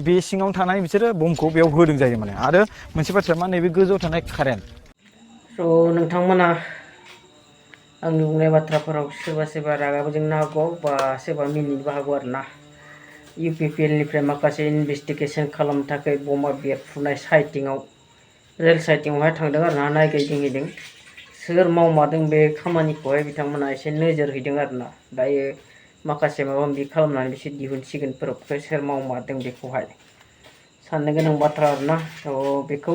बे सिङाव थानाय बिसोरो बमखौ बेयाव होदों जायो माने आरो मोनसे बाथ्राया मा नैबे गोजौआव थानाय कारेन्ट नोंथांमोना आंनि बुंनाय बाथ्राफोराव सोरबा रागाबो जोंनो हागौ बा सोरबा मिनिनोबो हागौ आरोना UPPL निफ्राय माखासे इनभेस्टिगेशन खालामनो थाखाय बमा बेरफ्रुनाय साइटिंआव रेल साइटिंआवहाय थांदों आरोना नायगिदिंहैदों सोर मावमारदों बे खामानिखौहाय बिथांमोना एसे नोजोर हैदों आरोना दायो माखासे माबा माबि खालामनानै बिसोर दिहुनसिगोन प्रुफखौ सोर मावमारदों बेखौहाय साननो गोनां बाथ्रा आरोना बेखौ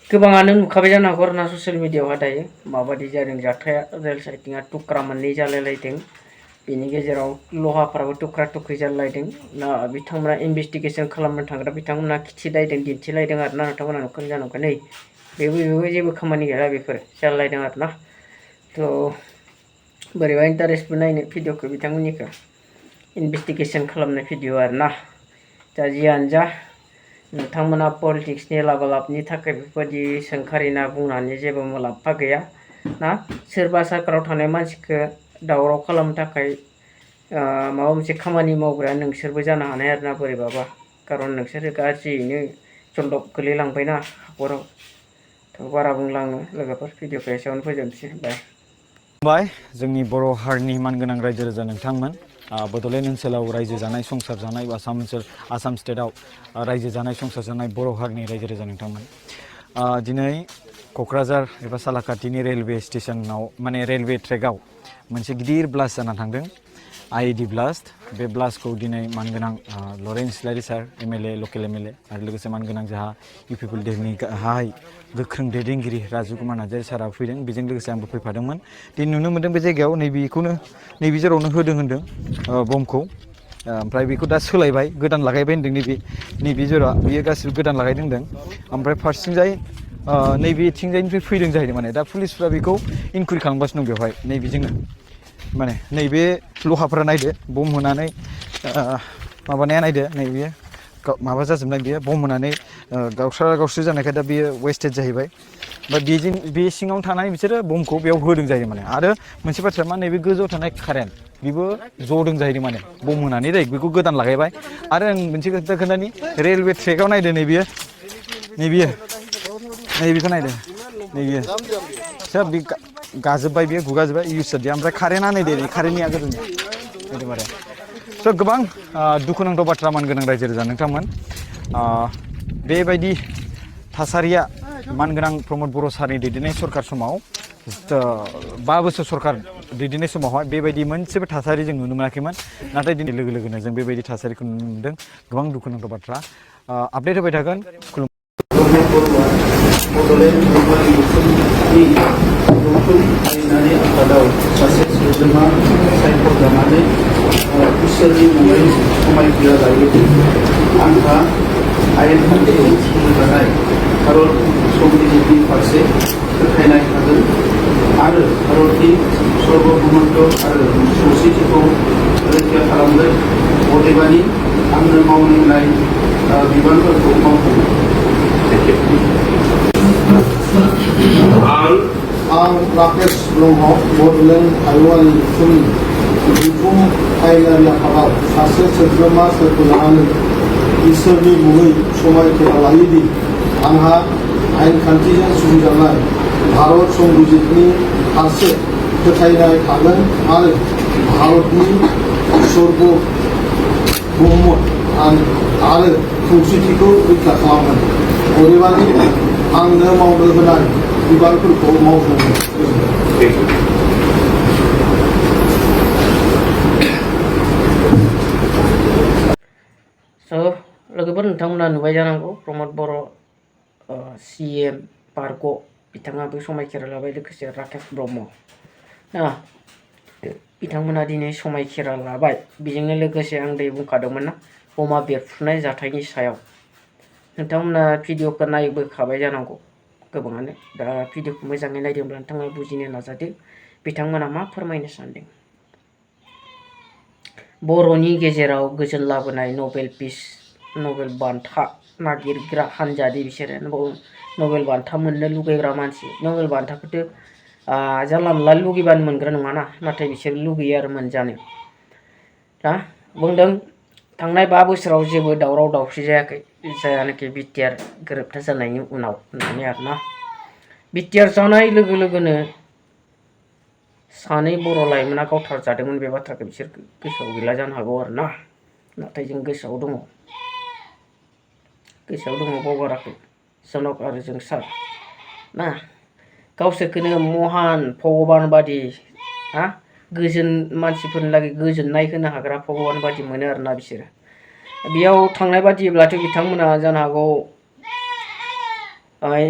गोबाङानो नुखाबाय जानो हागौ आरोना ससियेल मिडियाआवहाय दायो माबादि जादों जाथाया रेल साइटिंआ टुक्रा मोननै जालायलायदों बेनि गेजेराव लहाफ्राबो टुक्रा टुक्रि जालायदों ना बिथांमोना इनभेस्टिगेशन खालामनो थांग्रा बिथांमोना खिथिलायदों दिन्थिलायदों आरोना नोंथांमोना नुखादों जानांगौ नै बेबो जेबो खामानि गैया बेफोर जालायदों आरोना बोरैबा इन्टारेस्टबो नायनो भिडिअखौ बिथांमोननिखौ इनभेस्टिगेशन खालामनाय भिडिअ आरोना दा जियानो जा नोंथांमोना पलिटिक्सनि लाबालाबनि थाखाय बेफोरबायदि सोंखारिना बुंनानै जेबो मुलाम्फा गैया ना सोरबा सरकाराव थानाय मानसिखौ दावराव खालामनो थाखाय माबा मोनसे खामानि मावग्रा नोंसोरबो जानो हानाय आरोना बोरैबाबा खारन नोंसोरो गाज्रियैनो जलदब गोलैलांबायना हाखराव बारा बुंलाङो लोगोफोर भिडिअखौ एसेयावनो फोजोबनोसै बाय जोंनि बर' हारिनि मानगोनां रायजो राजा नोंथांमोन बड'लेण्ड ओनसोलाव रायजो जानाय संसार जानाय आसाम स्टेटआव रायजो जानाय संसार जानाय बर' हारिनि रायजो राजा नोंथांमोन दिनै क'क्राझार एबा सालाकाटिनि रेलवे स्टेशनाव माने रेलवे ट्रेकआव मोनसे गिदिर ब्लास्ट जाना थांदों IED ब्लास्ट बे ब्लास्टखौ दिनै मानगोनां लरेन्स इस्लारि सार MLA लकेल MLA आरो लोगोसे मानगोनां जोंहा UPPL दिल्लीनि गाहाय गोख्रों दैदेनगिरि राजु कुमार नार्जारी सारा फैदों बेजों लोगोसे आंबो फैफादोंमोन दिनै नुनो मोन्दों बे जायगायाव नैबे जेरावनो होदों होनदों बमखौ ओमफ्राय बेखौ दा सोलायबाय गोदान लागायबाय होनदों नैबे जेराव बियो गासिबो गोदान लागायदों होनदों ओमफ्राय फारसेथिंजाय नैबेथिंजायनिफ्राय फैदों जाहैदों माने दा पुलिसफ्रा बेखौ इनकुइरि खालामगासिनो दं बेवहाय नैबेजोंनो माने नैबे लहाफ्रा नायदो बम होनानै माबानाया नायदो नैबे माबा जाजोबनाय बियो बम होनानै गावस्रा जानायखाय दा बियो वेस्टेड जाहैबाय ओमफ्राय बे सिङाव थानाय बिसोरो बमखौ बेयाव होदों जायो माने आरो मोनसे बाथ्राया मा नैबे गोजौआव थानाय कारेन्ट बेबो जदों जाहैदों माने बम होनानै बेखौ गोदान लागायबाय आरो आं मोनसे खोथा खोन्थानि रेलवे ट्रेकआव नायदो नैबेखौ नायदो नैबे सोब बे गाजोब्बाय बेयो गुगाजोब्बाय इउस जादिया ओमफ्राय कारेन्टआ नायदो कारेन्टनिया गोदों एकदमबारे स' गोबां दुखुनांथाव बाथ्रा मानगोनां रायजो राजा नोंथांमोन बेबायदि थासारिया मानगोनां प्रमद बर' सारनि दैदेननाय सरकार समाव 5 बोसोर सरकार दैदेननाय समावहाय बेबायदि मोनसेबो थासारि जों नुनो मोनाखैमोन नाथाय दिनै लोगो लोगोनो जों बेबायदि थासारिखौ नुनो मोनदों गोबां दुखुनांथाव बाथ्रा आपडेट होबाय थागोन बड'लेण्ड आयेनारि आफादाव सासे सोद्रोमा सायख'जानानै इसोरनि मुङै समायखिरा लायो आंहा आयेन खान्थिजों सोलिजानाय भारत संबिजितनि फारसे फोथायनाय थागोन आरो भारतनि सार्वभौमत्व आरो खौसेथिखौ रैखा खालामगोन अदेबानि आंनो मावनो होनाय बिबानफोरखौ मावगोन आं राकेश ब्रह्म बड'लेण्ड हायुङारि समनि जथुम आयेनारि आफादाव सासे सोद्रोमा सायख'जानानै इसोरनि मुङै समायखिरा लायोदि आंहा आयेन खान्थिजों सुजुजानाय भारत संबिजितनि फारसे फोथायनाय थागोन आरो भारतनि सार्वभौमत्व आरो खौसेथिखौ रैखा खालामगोन अदेबानि आंनो मावनो होनाय बिबानफोरखौ मावगोन लोगोफोर नोंथांमोना नुबाय जानांगौ प्रमद बर' CM बारग' बिथाङाबो समायखिरा लाबाय लोगोसे राकेश ब्रह्म बिथांमोना दिनै समायखिरा लाबाय बेजोंनो लोगोसे आं दै बुंखादोंमोन ना बमा बेरफ्रुनाय जाथायनि सायाव नोंथांमोना भिडिअखौ नायबोखाबाय जानांगौ गोबाङानो दा भिडिअखौ मोजाङै नायदोंब्ला नोंथाङा बुजिनो नाजादो बिथांमोना मा फोरमायनो सानदों बर'नि गेजेराव गोजोन लाबोनाय नबेल बान्था नागिरग्रा हान्जादि बिसोरो नबेल बान्था मोननो लुगैग्रा मानसि नबेल बान्थाखौथ' जानला मोनला लुगैबानो मोनग्रा नङाना नाथाय बिसोर लुगैयो आरो मोनजानो दा बुंदों थांनाय 5 बोसोराव जेबो दावराव दावसि जायाखै जायानाखि बिटिआर गोरोबथा जानायनि उनाव होननानै आरोना बिटिआर जानाय लोगो लोगोनो सानै बर' लाइमोना गावथारजादोंमोन बे बाथ्राखौ बिसोर गोसोआव गैला जानो हागौ आरोना नाथाय जों गोसोआव दङ बावगाराखै जनक आरो जोंसार ना गावसोरखौनो महान भगबान बादि हा गोजोन मानसिफोरनि लागै गोजोननाय होनो हाग्रा भगबान बादि मोनो आरोना बिसोरो बेयाव थांनाय बादिब्लाथ' बिथांमोना जानो हागौ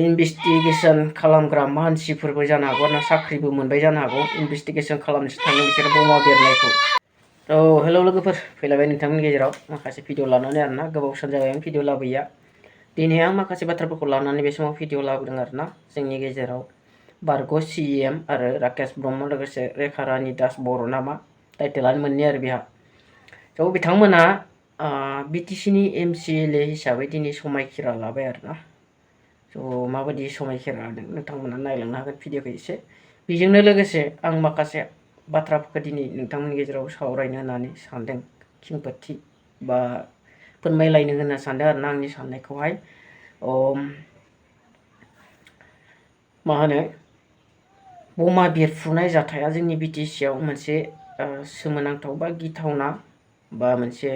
इनभेस्टिगेसन खालामग्रा मानसिफोरबो जानो हागौ ना साख्रिबो मोनबाय जानो हागौ इनभेस्टिगेसन खालामनोसो थाङो बिसोर बमा बेरनायखौ हेलौ लोगोफोर फैलायबाय नोंथांमोननि गेजेराव माखासे भिडिअ लानानै आरोना गोबाव सान जाबाय आं भिडिअ लाबोयैया दिनै आं माखासे बाथ्राफोरखौ लानानै बे समाव भिडिअ लाबोदों आरोना जोंनि गेजेराव बारग' CEM आरो राकेश ब्रह्म लोगोसे रेखा रानि दास बर' नामा टाइटेलानो मोननै आरो बेहा थ' बिथांमोना BTCनि MCLA हिसाबै दिनै समायखिरा लाबाय आरोना थ' माबायदि समायखिरा लादों नोंथांमोना नायलांनो हागोन भिडिअखौ एसे बेजोंनो लोगोसे आं माखासे बाथ्राफोरखौ दिनै नोंथांमोननि गेजेराव सावरायनो होननानै सानदों खेंफोरथि बा फोरमायलायनो होनना सानदों आरोना आंनि साननायखौहाय मा होनो बमा बेरफुनाय जाथाया जोंनि BTCआव मोनसे सोमोनांथाव बा गिथावना बा मोनसे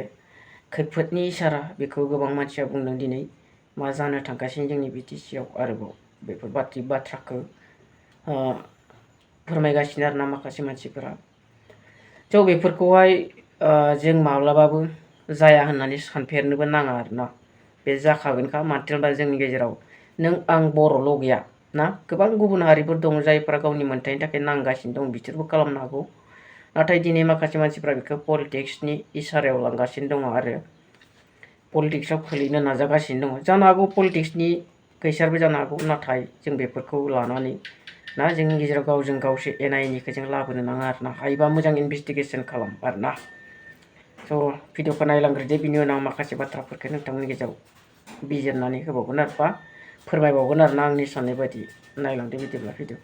खैफोदनि इसारा बेखौ गोबां मानसिया बुंदों दिनै मा जानो थांगासिनो जोंनि BTCआव आरोबाव बेफोरबादि बाथ्राखौ फोरमायगासिनो आरोना माखासे मानसिफोरा थ' बेफोरखौहाय जों माब्लाबाबो जाया होननानै सानफेरनोबो नाङा आरोना बे जाखागोनखा मानो होनबा जोंनि गेजेराव नों आं बर'ल' गैया ना गोबां गुबुन हारिफोर दं जायफोरा गावनि मोन्थायनि थाखाय नांगासिनो दं बिसोरबो खालामनो हागौ नाथाय दिनै माखासे मानसिफ्रा बेखौ पलिटिक्सनि इसारायाव लांगासिनो दङ आरो पलिटिक्सआव खोलैनो नाजागासिनो दङ जानो हागौ पलिटिक्सनि खैसारबो जानो हागौ नाथाय जों बेफोरखौ लानानै ना जोंनि गेजेराव गावजों गावसो एना एनिखौ जों लाबोनो नाङा आरोना हायोबा मोजां इनभेस्टिगेसन खालाम आरोना थ' भिडिअखौ नायलांग्रोदो बिनि उनाव माखासे बाथ्राफोरखौ नोंथांमोननि गेजेराव बिजिरनानै होबावगोन आरो बा फोरमायबावगोन आरोना आंनि साननाय बायदि नायलांदो बिदिब्ला भिडिअ